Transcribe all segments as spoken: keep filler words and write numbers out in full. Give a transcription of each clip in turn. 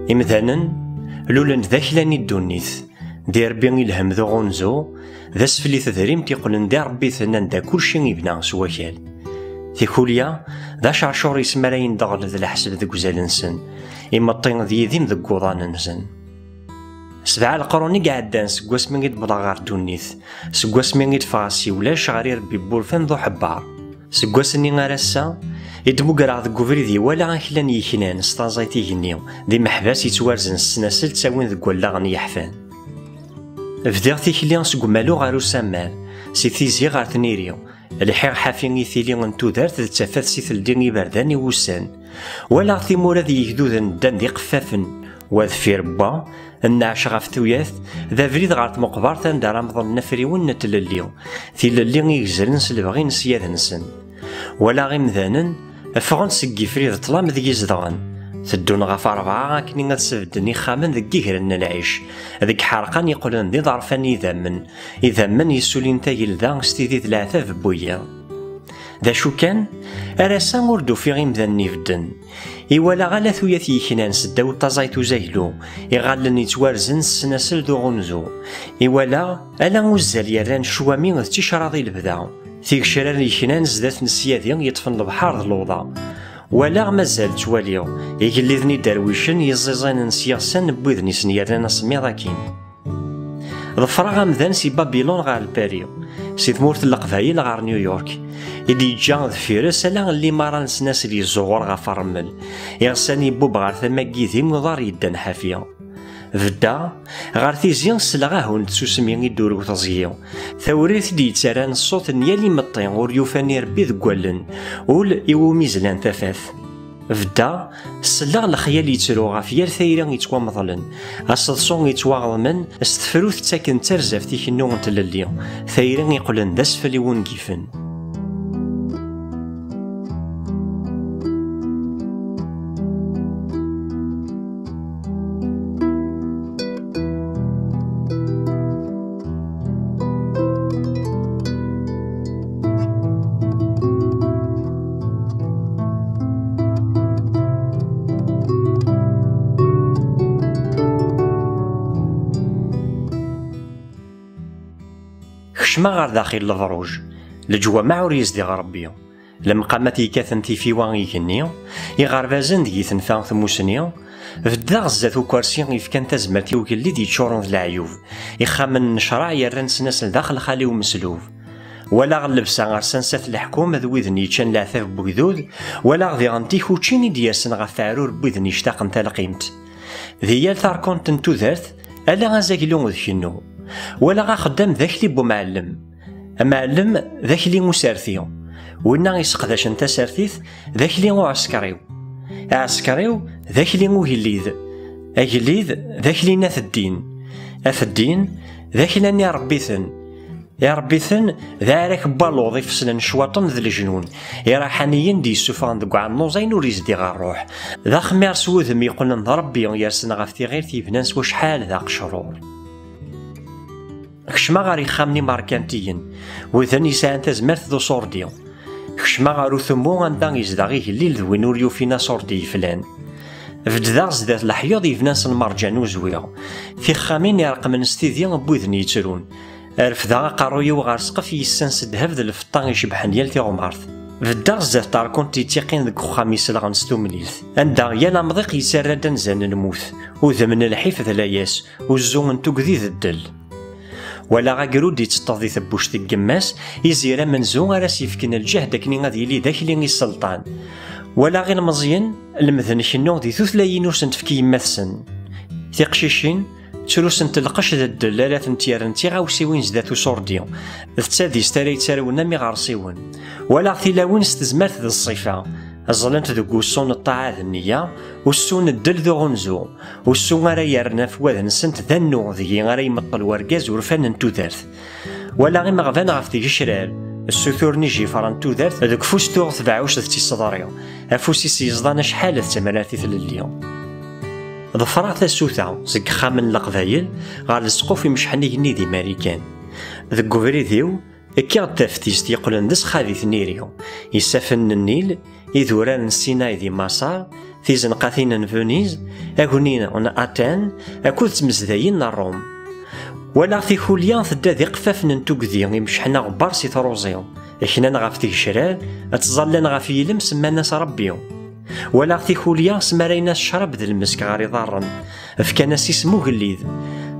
Imdanen lulen d aklan i ddunit, d irebbi i lhem d uɣunzu, d asfel i tedrimt iqqlen d irebbiten anda kulci ibna s wakal. Tikulya d acercur yesmarayen ddɣel d leḥseb deg uzal-nsen, imeṭṭi d yidim deg wuḍan-nsen. Sebɛa leqrun i iɛeddan seg wasmi i d-wwḍeɣ ɣer ddunit, seg wasmi i d-ffɣeɣ si ulac ɣer irebbi n wurfan d uḥebbar. Seg wass-nni ar ass-a, i d-mmugreɣ deg ubrid iwala aklan yeknan s taẓayt igenni, d imeḥbas yettwarzen s ssnasel ttawin deg wallaɣen yeḥfan. Bdiɣ tikli seg umalu ɣer usamar, si tizi ɣer tniri, lḥiɣ ḥafi i tili n tudert d tafat si teldi iberdan i wussan. Walaɣ timura d yigduden ddan d iqeffafen, wa deffir n wa, nneɛc ɣef tuyat, d abrid ɣer tmeqbert anda ara mḍlen afriwen n tlelli, tilelli i gezlen s lebɣi n syad-nsen. Walaɣ imdanen ffɣen seg yifri d ṭṭlam deg i zedɣen, teddun ɣef rebɛa akken ad sbedden ixxamen deg igran n lɛic, deg ḥerqan yeqqlen d iḍerfan n idammen, idammen yessulin tagelda s tidi d leɛtab n wiyiḍ. D acu kan, ar ass-a ur d-ufiɣ imdanen ibedden. Iwalaɣ ala tuyat yeknan seddaw taẓayt uzaglu, iɣallen yettwarzen s ssnasel d uɣunzu. Iwalaɣ ala uzzal yerran ccwami d ticraḍ i lebda, tigecrar yeknan zdat n syadi yeṭṭfen lebḥer d luḍa. Walaɣ mazal ttwaliɣ igelliden iderwicen yeẓẓiẓinen s yiɣsan n widen i sen-yerran asemmiḍ akkin. Ḍefreɣ amdan si Babilun ɣer Lpari, si tmurt n Leqbayel ɣer New York, i d-yeǧǧa deffir-s ala n limara n snasel yezzuɣur ɣef rrmel, iɣsan ibbub ɣer tama n yidi uḍar yeddan ḥafi. Beddeɣ ɣer tizi, sleɣ ahun d tsusmi i d-turew teẓgi, tawrirt i d-yettarran ṣṣut n yal imeṭṭi ur yufan irebbi deg wallen, ul iwumi zlan tafat. Beddeɣ, selleɣ lexyal yettru ɣef yal tayri yettwamḍlen, aseḍsu yettwaɣeḍmen s tefrut ttaken d tarzeft ikennu n tlelli, tayri iqqlen d asfel i wungifen. Kecmeɣ ɣer daxel lebruj, leǧwameɛ ur yezdiɣ Rebbi. Lemqamat yekkaten tifiwa igenni, iɣerbazen deg-i tenfa tmusni, beddeɣ zdat ukersi yefkan tazmert i ugellid yeččuren d leɛyub, ixxamen n ccreɛ yerran snasel daxel xali umeslub. Walaɣ llebsa rsan s at leḥkum d widen yeččan leɛtab n wegdud, walaɣ diɣen tikuččin i d-yersen ɣef teɛrur n widen yectaqen talqimt. Di yal tarkunt n tudert, ala azaglu d kennu. Walaɣ axeddam d akli n umɛellem. Amɛellem d akli userti. Winna iseqdacen tasertit d akli uɛeskriw. Aɛeskriw d akli ugellid. Agellid d akli n at ddin. At ddin d aklan irebbiten. Irebbiten d aɛrak n waluḍ ifeslen cwaṭen d lejnun, iraḥaniyen d-yessufɣen deg uɛennuẓ ayen ur yezdiɣ ṛṛuḥ. D axmir s wudem yeqqnen d Ṛebbi yersen ɣef tiɣirt yebnan s wacḥal d aqecrur. Kecmeɣ ɣer yixxamen imerkantiyen, widen yesɛan tazmert d uṣurdi. Kecmeɣ ɣer utemmu anda yezdeɣ igellil d win ur yufin aṣurdi yeflan. Beddeɣ zdat leḥyuḍ yebnan s lmerǧan uzwiɣ, tixxamin ireqqmen s tidi n widen yettrun. Refdeɣ aqerruy-iw ɣer ssqef yessan s ddheb d lfeṭṭa icebḥen yal tiɣmert. Beddeɣ zdat terkunt yettiqin deg uxxam iselɣen s tumlilt, anda yal amḍiq yettarra-d anzan n lmut, udem n lḥif d layas, uzzu n tugdi d ddel. Walaɣ agrud yetteṭṭeḍ di tebbuct n yemma-s, izir amenzu ara s-yefken lǧehd akken ad yili d akli i sselṭan. Walaɣ ilmeẓyen lemden kennu di tutlayin ur sen-tefki yemma-tsen. Tiqcicin ttrusent lqecc d ddel ara tent-yerren d tiɣawsiwin zdat uṣurdi, d tadist ara yettarwen am iɣersiwen. Walaɣ tilawin s tezmert d ṣṣifa, ẓẓlent deg ussu n ṭṭaɛa d nniya, ussu n ddel d uɣunzu, ussu ara yerren afwad-nsent d annu deg-i ara imeṭṭel wergaz urfan n tudert. Walaɣ imeɣban ɣef tgecrar, ssuturen ijifra n tudert deg ufus tuɣ tbeɛɛuct d tiseḍri, afus-is yeẓḍan acḥal d tamrart i tlelli. Ḍefreɣ tasuta seg yixxamen n Leqbayel ɣer lesquf imecḥen igenni di Marikan. Deg ubrid-iw, kkiɣ-d taftist yeqqlen d sxabi tniri, isaffen n Nnil, idurar n Sinay di Maṣer, tizenqatin n Venise, agni n Athènes akked tmezdayin n Rome. Walaɣ tikulya tedda d iqeffafen n tugdi imecḥen aɣebbar si truẓi, knan ɣef tgecrar, ttẓallan ɣef yilem, semman-as Rebbi. Walaɣ tikulya smarayen-as ccrab d lmesk ɣer iḍarren, fkan-as isem ugellid.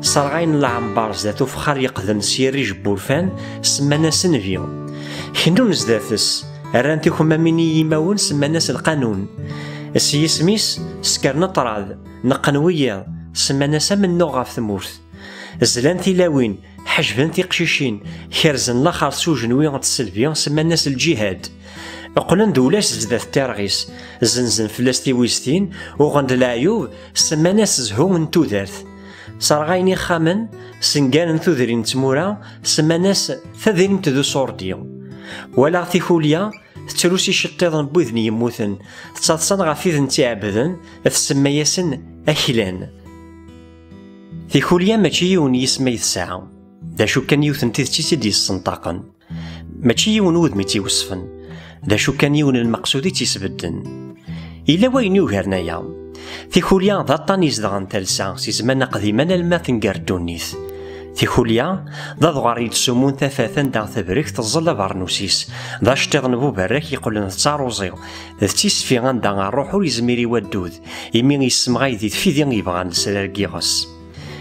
Serɣayen leɛmber zdat ufexxar yeqden s yirrij n wurfan, semman-as nnbi. Kennun zdat-s, rran tikemmamin i yimawen, semman-as lqanun. S yisem-is, skren ṭṭrad, neqqen wiyaḍ, semman-as amennuɣ ɣef tmurt. Zlan tilawin, ḥejben tiqcicin, kerzen laxert s ujenwi n tselbi, semman-as lǧihad. Qqlen-d ulac zdat tirɣis, zenzen fell-as tiwiztin, uɣen-d leɛyub, semman-as zhu n tudert. Serɣayen ixxamen, sengaren tudrin n tmura, semman-as tadrimt d usurdi. Walaɣ tikulya, tettru s iceṭṭiḍen n widen yemmuten, tettaḍsan ɣef widen tt-iɛebden, tsemma-yasen aklan. Tikulya mačči yiwen yisem ay tesɛa, d acu kan yiwet n tidet i tt-id-yessenṭaqen. Mačči yiwen wudem i tt-iwesfen, d acu kan yiwen n lmeqsud i tt-isbedden. Yella wayen yugaren aya. Tikulya d aṭṭan izedɣen talsa si zzman aqdim alamma tenger ddunit. Tikulya d aḍɣar yettsumun tafat anda tebrek teẓẓel abernus-is, d aceṭṭiḍ n buberrak yeqqlen d taruẓi, d tisfi anda ṛṛuḥ ur yezmir i waddud, imi yessemɣay di tfidi yebɣan lesrar n yiɣes.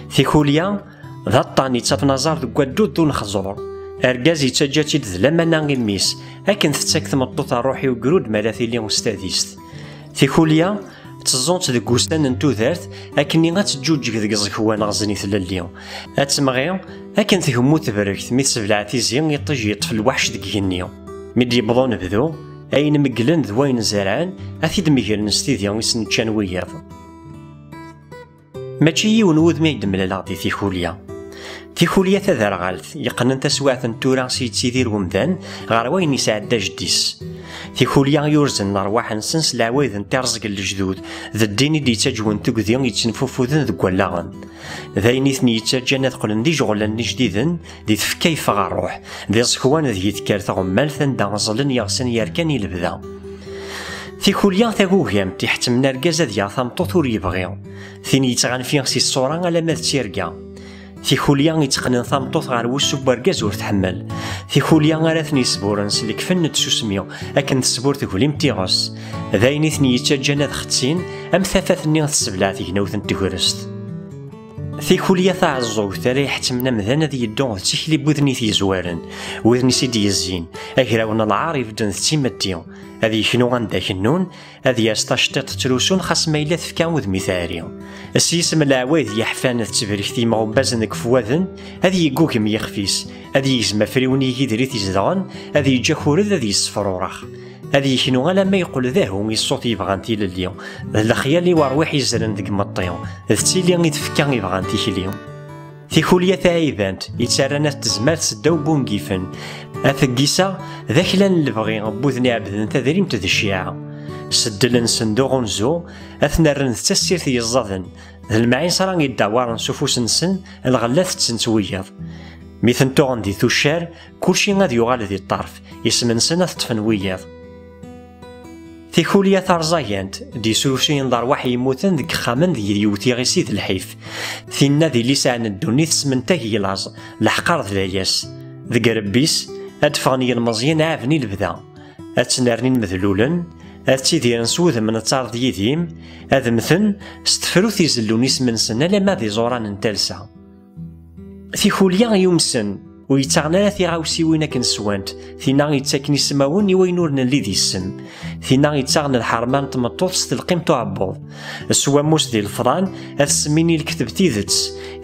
Tikulya d aṭṭan yettafen aẓar deg waddud d unexẓur. Argaz yettaǧǧa-tt-id d lamana i mmi-s, akken tettak tmeṭṭut ṛṛuḥ i ugrud mi ara tili s tadist. Tikulya tteẓẓunt deg wussan n tudert, akkenni ad teǧǧuǧǧeg deg iẓekwan ɣzen i tlelli. Ad temɣi akken tgemmu tebrekt mi tessebleɛ tizi, iṭij yeṭṭef lweḥc deg igenni. Mi d-yewweḍ unebdu, ayen megglen d wayen zerɛen, ad t-id-meglen s tidi i sen-ččan wiyaḍ. Mačči yiwen wudem ay d-mlaleɣ di tikulya. Tikulya taderɣalt, yeqqnen taswiɛt n tura s yettidir umdan ɣer wayen yesɛedda jeddi-s. Tikulya yurzen lerwaḥ-nsen s leɛwayed n tirẓeg n lejdud, d ddin i d-yettaǧwen tugdi yettenfufuden deg wallaɣen. D ayen i ten-yettaǧǧan ad qqlen d ijeɣlan ijdiden, di tfekka yeffeɣ ṛṛuḥ, d iẓekwan deg i tekker tɣemmalt anda ẓẓlen yeɣsan yerkan i lebda. Tikulya tagugamt iḥettmen argaz ad yaɣ tameṭṭut ur yebɣi, tin yettɣanfi si ṣṣura alamma d tirga. Tikulya itteqqnen tameṭṭut ɣer wusu n wergaz ur tḥemmel. Tikulya ara ten-yesburen s lekfen n tsusmi, akken tesbur teglimt iɣes. D ayen i ten-yettaǧǧan ad xettin am tafat-nni tessebleɛ tegnawt n tegrest. Tikulya taɛeẓẓugt ara iḥettmen amdan ad yeddu d tikli n wudem i t-yezwaren, wudem i s-id-yezzin, agraw n lɛar ibedden d timetti, ad yeknu anda kennun, ad yers taceṭṭiḍt ttrusun xas ma yella tefka udem i teɛri. S yisem n leɛwayed yeḥfan d tebrekt yemɣumbazen deg ifwaden, ad yeggugem yixef-is, ad yegzem afriwen i yigider i t-izedɣen, ad yeǧǧ akured ad yessefrurex. Ad yeknu alamma yeqqel d ahu i ṣṣut yebɣan tilelli, d lexyal i werwiḥ izren deg imeṭṭi, d tili i tfekka yebɣan tikli. Tikulya taɛibant yettarran at tezmert seddaw n wungifen, at Ggisa d aklan n lebɣi n wuden iɛebden tadrimt d cciɛa. Seddel-nsen d uɣunzu, ad ten-rren d tassirt yeẓẓaden, d lemɛiṣra yeddawaṛen s ufus-nsen, lɣella tetten-tt wiyaḍ. Mi ten-tuɣen di tuccar, kulci ad yuɣal di ṭṭerf, isem-nsen ad t-ṭṭfen wiyaḍ. Tikulya tarẓagant, d-yesrusuyen d ṛwaḥ yemmuten deg yexxamen deg yewwet iɣisi d lḥif. Tinna di lisaɛ n ddunit tesmentag i laẓ, leḥqer d layas. Deg rebbi-s, ad d-ffɣen yilmeẓyen ɛaben i lebda. Ad ttnernin medlulen, ad ttidiren s wudem n ttaṛ d yidim, ad mmten s tefrut izellun isem-nsen alamma d iẓuran n talsa. Tikulya yumsen, ur yettaɣen ara tiɣawsiwin akken swant, tinna yettaken ismawen i wayen ur nelli d isem, tinna yettaɣen lḥerma n tmeṭṭut s telqimt uɛebbuḍ. S wammus di lefḍan, ad semmin i lekdeb tidet,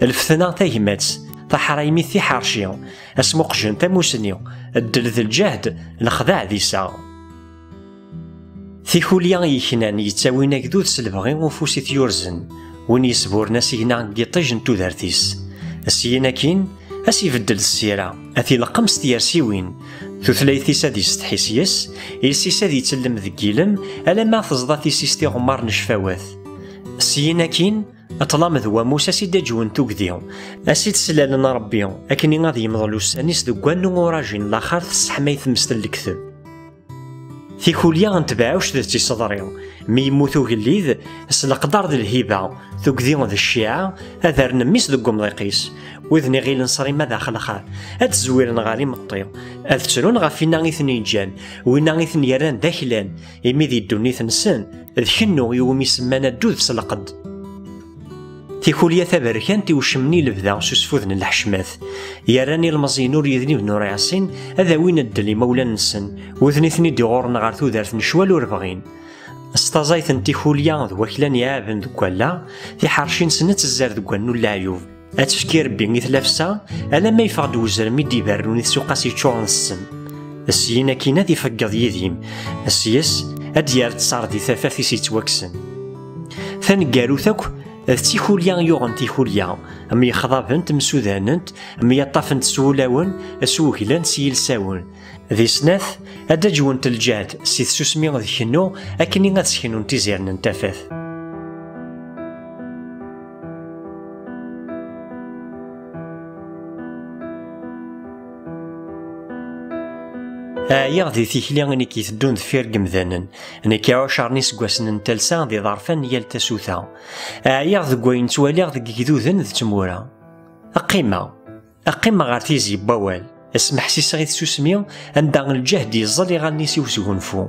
lfetna tagmat, taḥraymit tiḥerci, asmuqjen tamusni, ddel d lǧehd, lexdeɛ d iseɣ. Tikulya yeknan yettawin agdud s lebɣi ufus i t-yurzen, win yesburen asigna deg yiṭij n tudert-is. Syin akkin, ad s-ibeddel ssira, ad t-ileqqem s tyersiwin. Tutlayt-is ad isetḥi s yes, iles-is ad itellem deg yilem, alamma teẓḍa tissist iɣemmaren n ccfawat. Syin akkin, ṭṭlam d wamus ad s-id-aǧwen tugdi, ad s-id-slalen Rebbi, akken ad yemḍel ussan-is deg wannu urajin laxert tesseḥmay tmest n lekteb. Tikulya n tbeɛɛuct d tiseḍri, mi yemmut ugellid, s leqder d lhiba, tugdi d cciɛa, ad rren mmi-s deg umḍiq-is. Wid-nni ɣilen ṣṣrima d axelxal, ad d-zwiren ɣer imeṭṭi, ad ttrun ɣef winna i ten-yeǧǧan, winna i ten-yerran d aklan, imi di ddunit-nsen, d kennu iwumi semman addud s lqedd. Tikulya taberkant i ucemni lebda s usfud n lḥecmat, yerran ilmeẓyen ur yedniben ur iɛṣin ad awin ddel imawlan-nsen, wid-nni ten-id-iɣurren ɣer tudert n ccwal ur bɣin. S taẓayt n tikulya d waklan iɛaben deg wallaɣ, tiḥerci-nsen ad tezzer deg wannul leɛyub. Ad tefk irebbi i tlafsa, alamma yeffeɣ-d wezrem i d-iberrun i tsuqas yeččuren s ssem. Syin akkin ad ifeggeḍ yidim, seg-s ad d-yerr ttṣar di tafat-is yettwakksen. Taneggarut akk d tikulya yuɣen tikulya, myexḍabent, msudanent, myaṭṭafent s wulawen, s wuglan, s yilsawen. Di snat, ad d-aǧwent lǧehd si tsusmi d kennu, akken ad seknunt izirn n tafat. Ɛyiɣ di tikli i nekk iteddun deffir n yemdanen, nekk ɛucren iseggasen n talsa d iḍerfan n yal tasuta. Ɛyiɣ deg wayen ttwaliɣ deg yigduden d tmura. Qqimeɣ. Qqimeɣ ɣer tizi n wawal, smeḥsiseɣ i tsusmi anda lǧehd yeẓẓel iɣallen-is i usgunfu.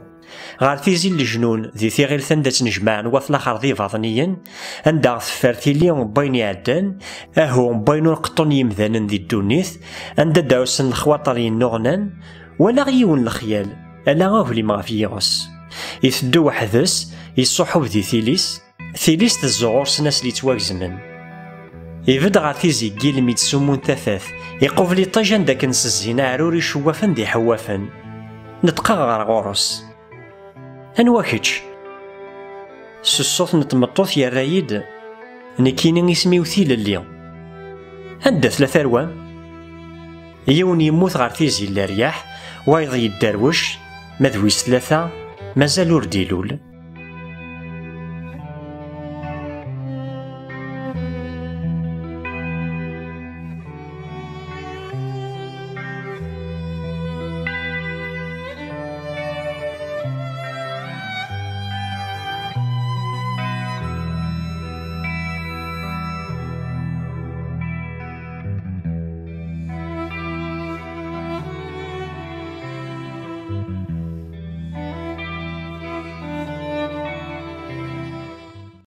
Ɣer tizi n lejnun, di tiɣilt anda ttnejmaɛen wat laxert d ibaḍniyen, anda ɣ teffer tili n wayen iɛeddan, ahu n wayen ur qeṭṭun yimdanen di ddunit, anda d-ɛussen lexwaṭer yennuɣnan, walaɣ yiwen lexyal, ala aglim ɣef yiɣes. Iteddu weḥd-s, yeṣṣuḥub di tili-s, tili-s tezzu ɣur-sen asli ttwagezmen. Ibedd ɣer tizi n yilem i d-summun tafat, iqubel iṭij anda akken s zzin aɛrur icewwafen d iḥewwafen. Neṭqeɣ ɣer ɣur-s. Anwa kečč? S ṣṣut n tmeṭṭut yerra-yi-d, nekkini isem-iw Tilelli. Anda tella tarwa-m? Yiwen yemmut ɣer tizi n leryaḥ, wayeḍ yedderwec, ma d wis tlata, mazal ur d-ilul.